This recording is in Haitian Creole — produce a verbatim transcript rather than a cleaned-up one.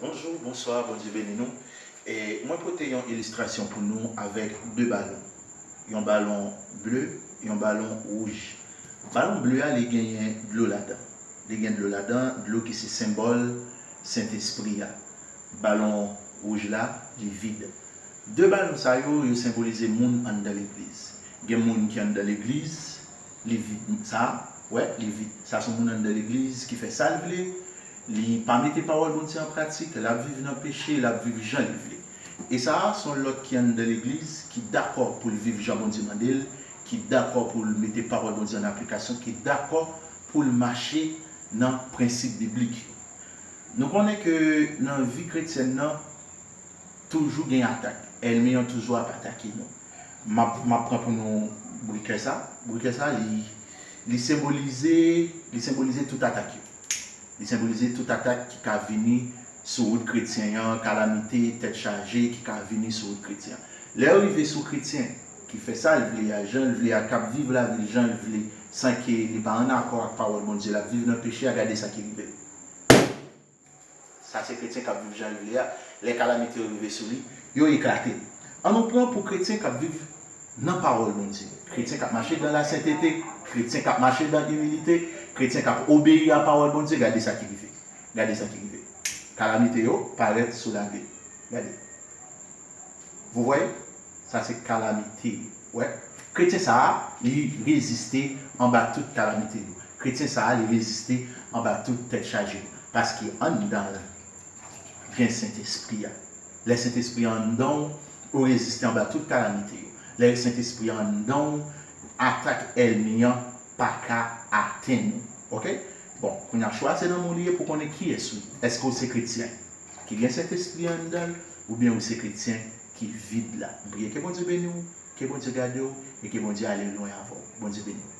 Bonjou, bonswa, Bondye beni nou. E mwen pote yon ilistrasyon pou nou avèk de balon. Yon balon ble, yon balon wouj. Balon ble a, li genyen dlo ladan. Li gen dlo ladan, dlo ki se senbòl Sentespri a. Balon wouj la, li vid. De balon sa yo, yo senbolize moun anndan legliz. Gen moun ki anndan legliz, li vid. Sa, wè, li vid. Sa se yon moun anndan legliz ki fè sa l vle, li pa mete pawòl Bondye an pratik, l ap viv nan peche, l ap viv jan li vle. E sa a, se yon lòt ki anndan legliz, ki dakò pou l viv jan Bondye mande l, ki dakò pou l mete pawòl Bondye an aplikasyon, ki dakò pou l mache nan prensip biblik yo. Nou konnen ke nan vi kretyèn nan, toujou gen atak. Ènmi an toujou ap atake nou. M ap, m ap pran pou nou brikè sa. Brikè sa, li, li senbolize, li senbolize tout atak yo. Li senbolize tout atak ki ka vini sou wout kretyen an, kalamite, tèt chaje ki ka vini sou wout kretyen an. Lè yo rive sou kretyen ki fè sa l vle a, jan l vle a, k ap viv lavi l jan l vle, san ke li pa ann akò ak pawòl Bondye, l ap viv nan peche a, gade sa ki rive l. Sa se kretyen k ap viv jan l vle a. Lè kalamite yo rive sou li, yo eklate. An nou pran pou kretyen k ap viv nan pawòl Bondye. Kretyen k ap mache dan lasentete, kretyen k ap mache dan imilite, kretyen k ap obeyi a pawòl Bondye, gade sa ki rive. Gade sa ki rive. Kalamite yo parèt sou lavi l. Gade. Vous voyez? Sa se kalamite yo. Wè. Kretyen sa a, li reziste anba tout kalamite yo. Kretyen sa a, li reziste anba tout tèt chaje yo. Paske anndan l, gen Sentespri a. Lè Sentespri a anndan w, ou reziste anba tout kalamite yo. Lè Sentespri a anndan w, atak ènmi an pa ka atenn ou. Oke? Bon, kounye a chwa se nan men w li ye pou konnen kiyès ou ye. Èske w se kretyen ki gen Sentespri a anndan l, oubyen ou se kretyen ki vid la? M priye ke Bondye beni w, ke Bondye gade w, e ke Bondye ale lwen avè w. Bondye beni w.